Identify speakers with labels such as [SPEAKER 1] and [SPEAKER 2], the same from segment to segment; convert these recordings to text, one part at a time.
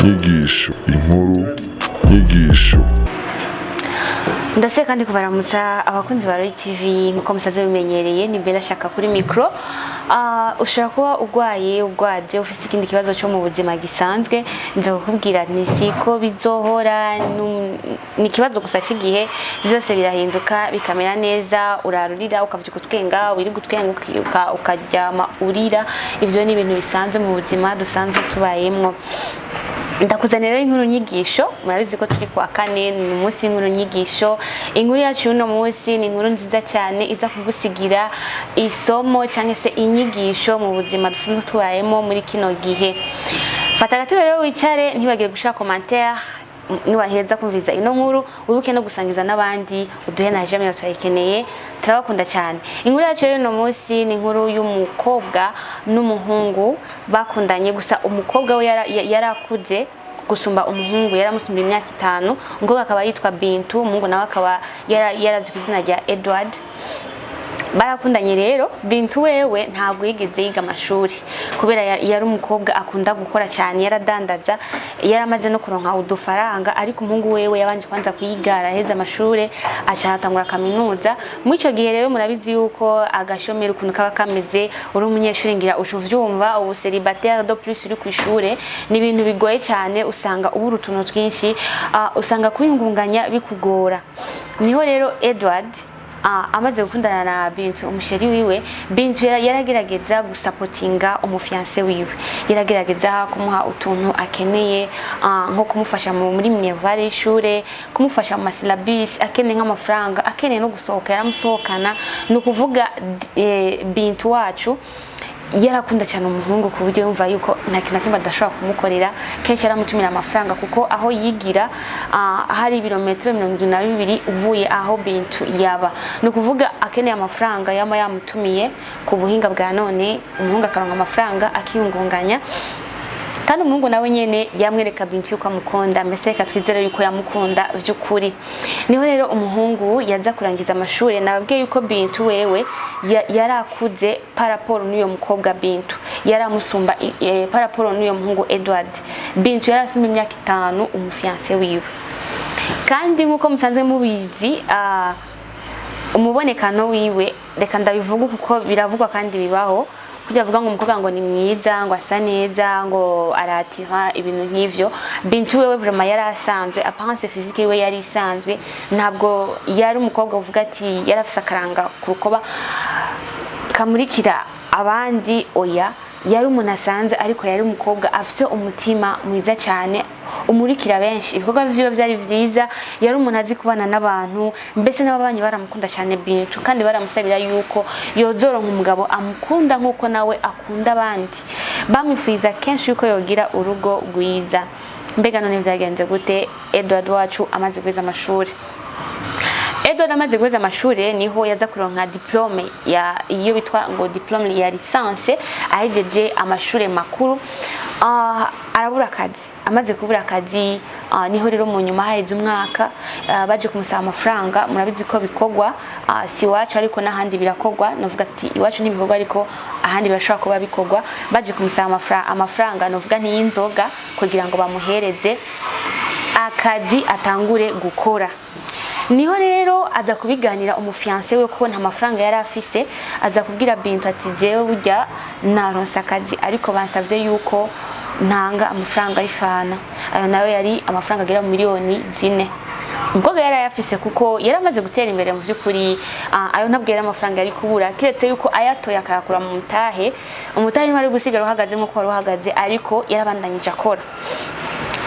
[SPEAKER 1] Nyigisho, inkuru nyigisho.
[SPEAKER 2] Ndase kandi kubaramutsa abakunzi ba Roy TV. Nkuko musaze bimenyereye, ni Bella Shaka kuri micro. Ushobora kuba ugwaye, ugwaje, ufise ikindi kibazo cyo mu buzima gisanzwe. Nzo kukubwira ni siko bizohora, ni ikibazo gusa cy'igihe. Byose birahinduka bikamera neza. Urarurira, ukavyuka utwenga, wirirwa utwenga, ukaryama urira. Ivyo ni ibintu bisanzwe mu buzima dusanzwe tubayemwo. Ndakuzanira rero inkuru nyigisho. Murabizi ko turi kuwa kane, ni umunsi w'inkuru nyigisho. Inkuru yacu y'uno munsi ni inkuru nziza cyane iza kugusigira isomo cyangwa se inyigisho mu buzima dusanzwe tubayemo muri kino gihe. Fata agatebe rero wicare, ntibagire gushira commentaire niwaheza kumviriza ino nkuru, wibuke no gusangiza n'abandi, uduhe na j'aime, turayikeneye, turabakunda cyane. Inkuru yacu rero uno munsi ni inkuru y'umukobwa n'umuhungu bakundanye. Gusa umukobwa we yarakuze gusumba umuhungu, yaramusumba imyaka 5. Umukobwa akaba yitwa Bintu, umuhungu nawe akaba yarazwi ku izina rya Edward. Barakundanye rero. Bintu wewe ntabwo yigeze yiga amashuri kubera yari umukobwa akunda gukora cyane, yaradandaza, yaramaze no kuronka udufaranga. Ariko umuhungu wewe yabanje kwanza kwiga, araheza amashuri, aca atangura kaminuza. Muri ico gihe rero murabizi yuko agashomeri ukuntu kaba kameze. Uri umunyeshuri, ngira uca uvyumva, ubu célibataire, de plus uri kw'ishure, ni ibintu bigoye cyane. Usanga ubura utuntu twinshi, usanga kwiyungunganya bikugora. Niho rero Edward amaze gukundana na Bintu, umu chéri wiwe. Bintu yaragerageza gusapotinga umu fiancé wiwe, yaragerageza kumuha utuntu akeneye, nko kumufasha muri minerval y'ishure, kumufasha mu ma syllabus, akeneye nk'amafaranga, akeneye no gusohoka yaramusohokana. Ni ukuvuga Bintu wacu yarakunda cyane umuhungu ku buryo yumva yuko nta kintu na kimwe adashobora kumukorera. Kenshi yaramutumira amafaranga kuko aho yigira hari ibirometero 72 uvuye aho Bintu yaba. Ni ukuvuga akeneye amafaranga yaba yamutumiye ku buhinga bwa none, umuhungu akaronka amafaranga akiyungunganya. Kandi umuhungu nawe nyene yamwereka Bintu yuko amukunda, mbese reka twizere yuko yamukunda vy'ukuri. Niho rero umuhungu yaza kurangiza amashuri. Nababwiye yuko Bintu wewe yarakuze par rapport n'uyo mukobwa. Bintu yaramusumba par rapport n'uyo muhungu Edward. Bintu yarasumba imyaka 5 umu fiancé wiwe. Kandi nk'uko musanzwe mubizi, umubonekano wiwe, reka ndabivuga kuko biravugwa kandi bibaho, kujya avuga ngo umukobwa ngo ni mwiza, ngo asa neza, ngo aratira, ibintu nk'ivyo. Bintu wewe vraiment yari asanzwe, apparence physique yiwe yari isanzwe. Ntabwo yari umukobwa uvuga ati yari afise akaranga ku rukoba kamurikira abandi, oya, yari umuntu asanzwe. Ariko yari umukobwa afite umutima mwiza cyane umurikira benshi. Ibikorwa vyiwe vyari vyiza, yari umuntu azi kubana n'abantu, mbese n'ababanyi baramukunda cyane Bintu, kandi baramusabira yuko yozoronka umugabo amukunda nk'uko nawe akunda abandi. Bamwifuriza kenshi yuko yogira urugo rwiza. Mbega none vyagenze gute Edward wacu amaze guheza amashuri? Edward amaze guheza amashuri, niho yaza kuronka diplôme ya, iyo bitwa ngo diplôme ya licence. Ahejeje amashuri makuru, arabura akazi. Amaze kubura akazi, niho rero mu nyuma haheze umwaka, baje kumusaba amafaranga. Murabizi ko bikorwa, si iwacu ariko n'ahandi birakorwa. Novuga ati iwacu ntibikorwa, ariko ahandi birashobora kuba bikorwa. Baje kumusaba amafaranga, novuga ntiy'inzoga, kugira ngo bamuhereze akazi atangure gukora. Niho rero aza kubiganira umu fiancé we ko nta mafaranga yari afise. Aza kubwira Bintu ati: "Jewe burya naronse akazi, ariko bansavye yuko ntanga amafaranga y'ifana." Ayo nayo yari amafaranga agera mu miliyoni 4. Umukobwa yari ayafise kuko yari amaze gutera imbere mu by'ukuri. Ayo ntabwo yari amafaranga yari kubura, kiretse yuko ayatoye akayakura mu mutahe. Umutahe ntiwari gusigara uhagaze nk'uko wari uhagaze, ariko yarabandanyije akora.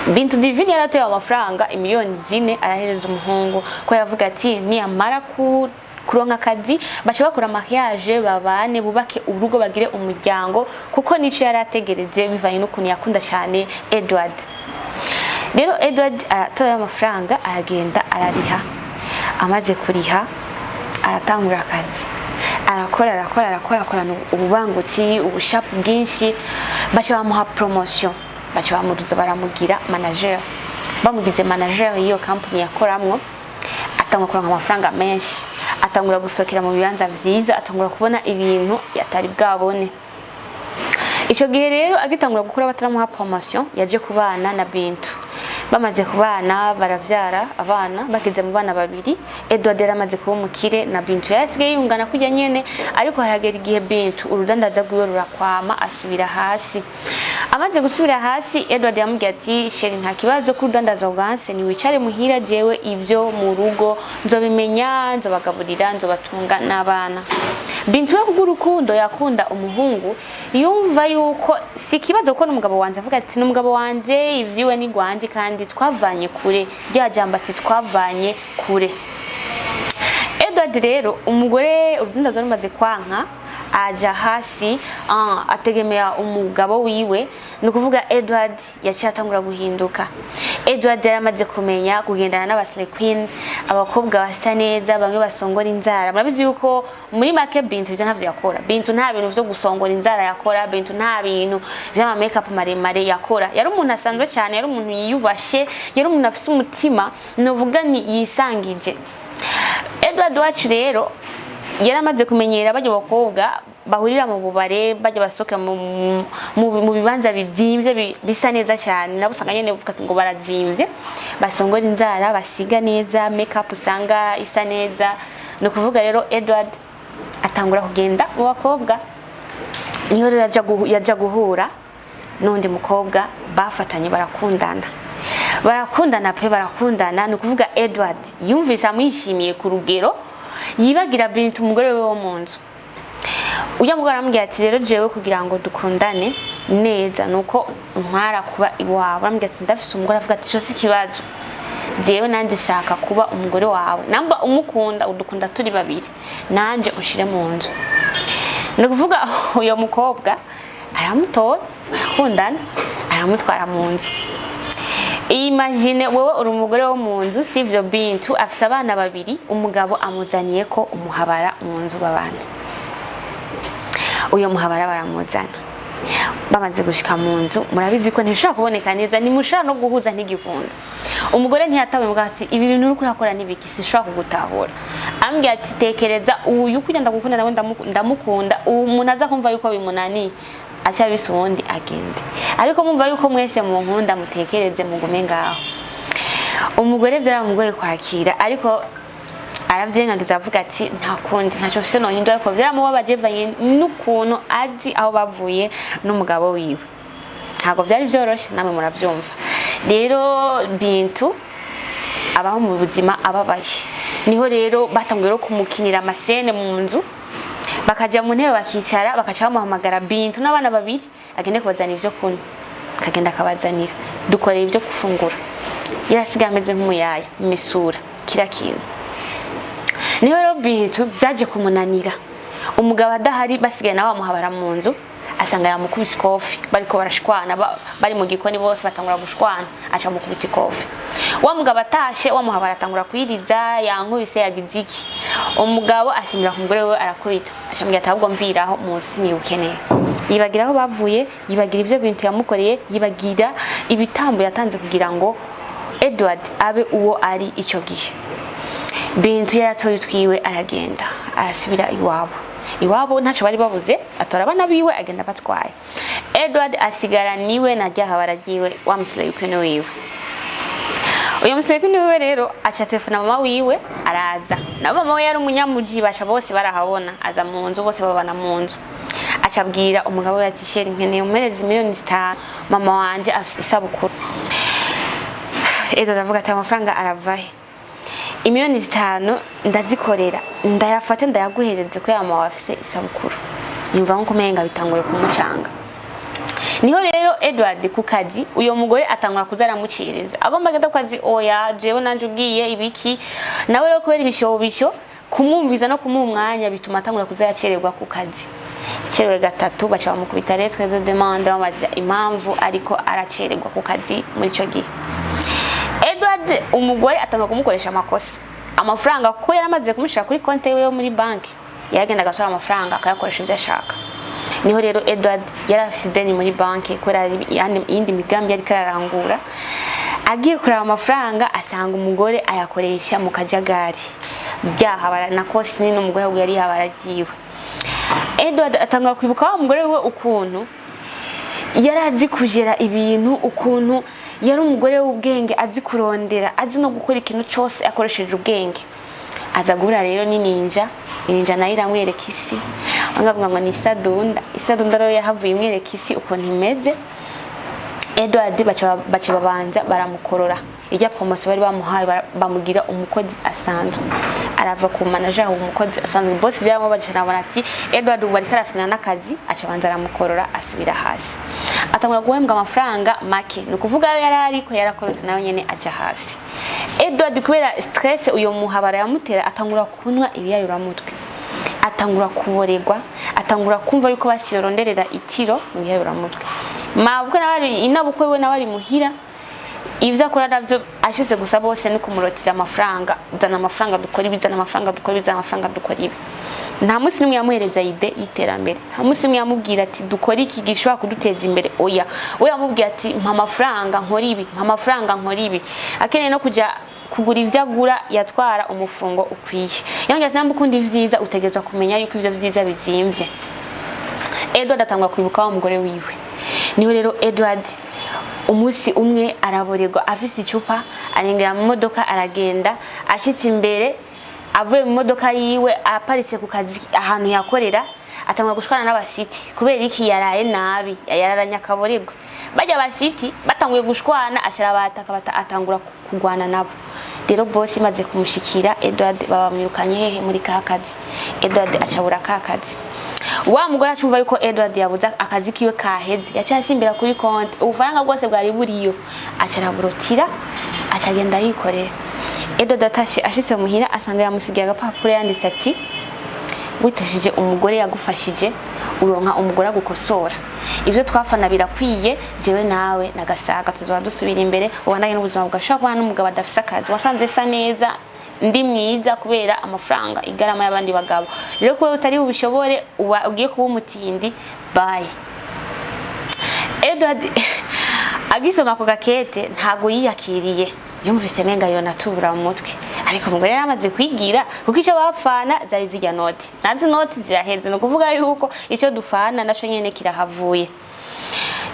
[SPEAKER 2] Bintu Divine yaratoye amafaranga imiliyoni 4, arahereza umuhungu ko yavuga ati niyamara ku kuronka akazi baca bakora mariage, babane, bubake urugo, bagire umuryango, kuko nico yari ategereje bivanye n'ukuntu yakunda cyane Edward. Rero Edward aratoye amafaranga, aragenda arariha. Amaze kuriha, aratangura akazi, arakora, arakora, arakora, akorana ububangutsi, ubushapu bwinshi. Baca bamuha promotion, baca bamuduza, baramugira manager. Bamugize manager y'iyo company yakoramwo, atangura kuronka amafaranga menshi, atangura gusohokera mu bibanza vyiza, atangura kubona ibintu atari bwabone. Ico gihe rero agitangura gukora bataramuha promotion, yaje kubana na Bintu. Bamaze kubana baravyara abana. Bageze mu bana babiri, Edward yari amaze kuba umukire na Bintu yarasigaye yungana kurya nyene. Ariko haragera igihe Bintu urudandaza rwiwe rurakwama, asubira hasi. Amaze gusubira hasi, Edward yamubwiye ati: "Chéri, nta kibazo ko urudandaza bwanse, niwicare muhira, jewe ibyo mu rugo nzobimenya, nzobagaburira, nzobatunga n'abana." Bintu we kubw'urukundo yakunda umuhungu yumva yuko si ikibazo kuko n'umugabo wanje, avuga ati: "N'umugabo wanje, ivyiwe ni gwanje kandi twavanye kure." Rya jambo ati: "Twavanye kure." Edward rero, umugore urudandaza rumaze kwanka aja hasi, ategemea umugabo wiwe. Ni ukuvuga Edward yaciye atangura guhinduka. Edward yaramaze kumenya kugendana n'aba slay queen, abakobwa basa neza, bamwe basongora inzara. Murabizi yuko muri make Bintu ivyo ntavyo yakora. Bintu nta bintu vyo gusongora inzara yakora, Bintu nta bintu vy'ama makeup maremare yakora. Yari umuntu asanzwe cyane, yari umuntu yiyubashe, yari umuntu afise umutima, novuga ni yisangije. Edward wacu rero yaramaze kumenyera bajya bakobwa bahurira mu bubare, bajya basohoka mu bibanza bizimvye, bisa neza cyane. Nabo usanga nyene bavuga ngo barazimvye, basongora inzara, basiga neza, makeup usanga isa neza. Ni ukuvuga rero Edward atangura kugenda mu bakobwa. Niho rero yaja guhura n'undi mukobwa, bafatanye barakundana, barakundana pe, barakundana. Ni ukuvuga Edward yumvise amwishimiye ku rugero yibagira Bintu, umugore we wo mu nzu. Ujya mugore aramubwira ati: "Rero jewe kugira ngo dukundane neza nuko ntwara kuba iwawe." Aramubwira ati: "Ndafise umugore." Avuga ati: "Ico si ikibazo, jewe nanje shaka kuba umugore wawe, namba umukunda udukunda turi babiri, nanje unshire mu nzu." Ni ukuvuga uyo mukobwa aramutora, barakundana, aramutwara mu nzu. Imagine wowe uri umugore wo mu nzu, sivyo? Bintu afise abana babiri, umugabo amuzaniye ko umuhabara mu nzu babana. Uyo muhabara baramuzana. Bamaze gushika mu nzu, murabizi ko ntibishobora kuboneka neza, ntimushobora no guhuza, ntigikunda. Umugore ntiyatawe muga ati: "Ibi bintu uriko urakora nibiki? Sinshobora kugutahura." Ambwira ati: "Tekereza uyu kugira ndagukunda nawe ndamukunda. Ubu umuntu aza kumva yuko bimunaniye aca abisa uwundi agende, ariko mumva yuko mwese munkunda, mutekereze mugume ngaho." Umugore byaramugoye kwakira, ariko aravyirengagiza, avuga ati: "Nta kundi, ntacyo mfise nohindura." Ariko vyaramubabaje bivanye n'ukuntu azi aho bavuye n'umugabo wiwe. Ntabwo byari vyoroshe, namwe muravyumva. Rero Bintu abaho mu buzima ababaye. Niho rero batanguye rero kumukinira ama scènes mu nzu, bakaja mu ntebe bakicara, bakaca bamuhamagara Bintu n'abana babiri, agende kubazanira ivyo kunywa, akagenda akabazanira, dukorera ibyo gufungura. Yarasigaye ameze nk'umuyaya, misura kira kintu. Niho rero Bintu byaje kumunanira, umugabo adahari, basigaye nawe bamuhabara mu nzu, asanga yamukubise ikofi. Bariko barashwana, bari mu gikoni bose batangura gushwana, aca mukubita ikofi. Wa mugabo atashe, wa muhabara atangura kwiriza: "Yankubise, yagize iki?" Umugabo asimbira ku mugore we arakubita, aca ambwira ati: "Ahubwo mviraho mu nzu, siniwukeneye." Yibagira aho bavuye, yibagira ivyo bintu yamukoreye, yibagira ibitambo yatanze kugira ngo Edward abe uwo ari ico gihe. Bintu yaratoye utwiwe, aragenda, arasubira iwabo. Iwabo ntacyo bari babuze, atora abana biwe, agenda batwaye. Edward asigara niwe na ryahabara ryiwe, wa mu slay queen wiwe. Uyo mu slay queen wiwe rero aca telefona mama wiwe, araza. Na mama we yari umunyamuji, basha bose barahabona. Aza mu nzu, bose babana mu nzu. Aca abwira umugabo we ati: "Chéri, nkeneye umpereza miliyoni 5, mama wanje afise isabukuru." Edward aravuga ati: "Amafaranga aravahe? Imiliyoni 5 ndazikorera, ndayafate ndayaguhereze kubera mama wawe afise isabukuru?" Yumva nko kumenga bitanguye kumucanga. Niho rero Edward ku kazi, uyo mugore atangura kuza aramuciriza, agomba agenda ku kazi: "Oya, jewe nanje ugiye ibiki?" Nawe rero kubera ibishobisho, kumwumviza no kumuha umwanya, bituma atangura kuza yacererwa ku kazi. Yacerewe gatatu, baca bamukubita lettre de demande, bamubaza impamvu ariko aracererwa ku kazi. Muri ico gihe Edward, umugore atangura kumukoresha amakosa. Amafaranga kuko yaramaze kumushira kuri konti yiwe yo muri banki, yaragenda agatora amafaranga akayakoresha ibyo ashaka. Niho rero Edward yari afise ideni muri banki kubera iyindi migambi yariko ararangura. Agiye kuraba amafaranga, asanga umugore ayakoresha mu kajagari ryahabara na kosi nini umugore we yari yahabara ryiwe. Edward atangura kwibuka wa mugore we ukuntu Yari azi kugera ibintu, ukuntu yari umugore w'ubwenge, azi kurondera, azi no gukora ikintu cyose akoresheje ubwenge. Aza guhura rero n'ininja. Ininja nayo iramwereka isi. Bamwe bavuga ngo ni isadunda. Isadunda rero yahavuye imwereka isi ukuntu imeze. Edward baca babanza baramukorora ijya promotion bari bamuhaye, bamugira umukozi asanzwe. Arava ku manager umukozi asanzwe. Boss byaramubaje, nabona ati Edward ubu ariko arafina n'akazi. Aca banza aramukorora, asubira hasi, atangura guhembwa amafaranga make. Ni ukuvuga ayo yari ariko yarakorose nawe nyene aja hasi. Edward, kubera stress uyo muhabara yamutera, atangura kunywa ibiyayuramutwe, atangura kuborerwa, atangura kumva yuko basiyoronderera itiro mu biyayuramutwe. Mabukwe nawe ari inabukwe, we nawe ari muhira, ivyo akora navyo ashize gusa bose ni kumurotira amafaranga: zana amafaranga dukora ibi, zana amafaranga dukora ibi, zana amafaranga dukora ibi. Nta munsi n'umwe yamuhereza idée y'iterambere, nta munsi n'umwe yamubwira ati dukore iki gishobora kuduteza imbere. Oya, we yamubwira ati mpa amafaranga nkora ibi, mpa amafaranga nkora ibi. Akeneye no kuja kugura ivyo agura, yatwara umufungo ukwiye. Yongera ati namba ukunda ivyiza, utegerezwa kumenya yuko ivyo vyiza bizimvye. Edward atangura kwibuka wa mugore wiwe. Niho rero Edward umunsi umwe araborerwa, afise icupa, arengera mu modoka, aragenda. Ashitse imbere, avuye mu modoka yiwe, aparitse ku kazi ahantu yakorera, atangura gushwana n'abasiti. Kubera iki? Yaraye nabi, yararanye akaborerwe. Bajya abasiti batanguye gushwana, ashara bataka bata, atangura kugwana nabo. Rero boss imaze kumushikira, Edward babamwirukanye hehe? Muri ka kazi. Edward acabura ka kazi. Wa mugore acumva yuko Edward yabuze akazi kiwe kaheze, yaciye asimbira kuri konti, ubufaranga bwose bwari buriyo aca araburotira, aca agenda yikorera. Edward atashe, ashitse muhira, asanga yamusigiye agapapuro yanditse ati witeshije umugore yagufashije, uronka umugore agukosora. Ivyo twafana birakwiye, jewe nawe nagasaga tuzoba dusubira imbere, ubandanye n'ubuzima bwawe. Ushobora kubana n'umugabo adafise akazi. Wasanze sa neza, ndi mwiza kubera amafaranga, igarama y'abandi bagabo. Rero kuba utari bubishobore, uba ugiye kuba umutindi. Bye. Edward agisoma ako gakete ntago yiyakiriye, yumvise menga yonatubura mu mutwe. Ariko umugore yari amaze kwigira, kuko icyo bapfana zari zirya noti, nazi noti ziraheze. Ni ukuvuga yuko icyo dufana naco nyene kirahavuye.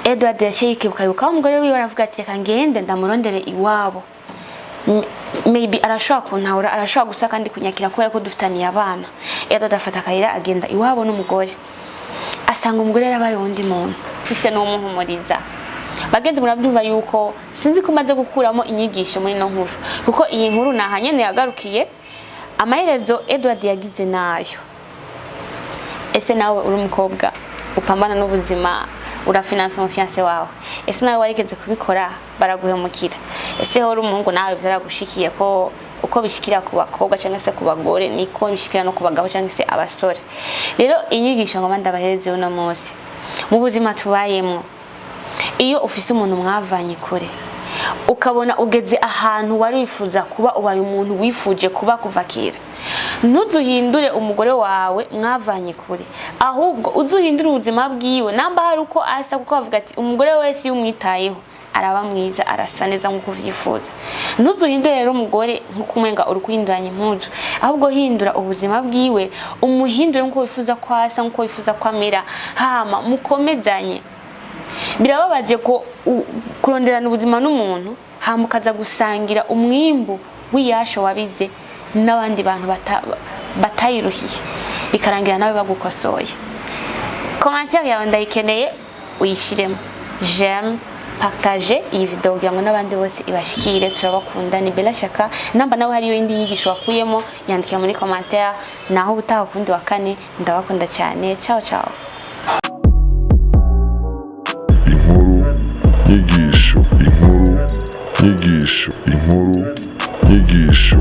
[SPEAKER 2] Edward yaciye yikibuka yuko aho umugore wiwe, aravuga ati reka ngende ndamurondere iwabo. Maybe arashobora kuntahura, arashobora gusa kandi kunyakira kubera ko dufitaniye abana. Edward afata akayira, agenda iwabo n'umugore, asanga umugore yarabaye uwundi muntu, ufise n'umuhumuriza. Bagenzi, murabyumva yuko sinzi ko umaze gukuramo inyigisho muri ino nkuru, kuko iyi nkuru ni aha nyene yagarukiye. Amaherezo Edward yagize nayo. Ese nawe uri umukobwa upambana n'ubuzima, urafinansa umufiancé wawe? Ese nawe warigeze kubikora baraguhemukira? Ese ho uri umuhungu, nawe vyaragushikiye? Ko uko bishikira ku bakobwa cyangwa se ku bagore, niko bishikira no ku bagabo cyangwa se abasore. Rero inyigisho ngoma ndabahereze uno munsi: mu buzima tubayemwo, iyo ufise umuntu mwavanye kure, ukabona ugeze ahantu wari wifuza kuba, ubaye umuntu wifuje kuba kuva kera, ntuzuhindure umugore wawe mwavanye kure, ahubwo uzuhindure ubuzima bwiwe namba hari uko asa, kuko bavuga ati umugore wese iyo umwitayeho araba mwiza, arasa neza nk'uko uvyifuza. Ntuzuhindure rero umugore nk'uko umenga uri kuhinduranya impuzu, ahubwo hindura ubuzima bwiwe, umuhindure nk'uko wifuza ko asa, nk'uko wifuza ko amera, hama mukomezanye. Birababaje ko kuronderana ubuzima n'umuntu, hama ukaza gusangira umwimbu w'iyasho wabize n'abandi bantu batayiruhiye, bikarangira nawe bagukosoye. Commentaire yawe ndayikeneye, uyishiremo, j'aime, partage iyi video kugira ngo n'abandi bose ibashikire. Turabakunda, ni Bella Shaka. Namba nawe hariyo indi nyigisho wakuyemo, yandika muri commentaire. Naho ubutaha kundi wa kane, ndabakunda cyane. Ciao ciao.
[SPEAKER 1] Inkuru nyigisho, inkuru nyigisho, inkuru nyigisho.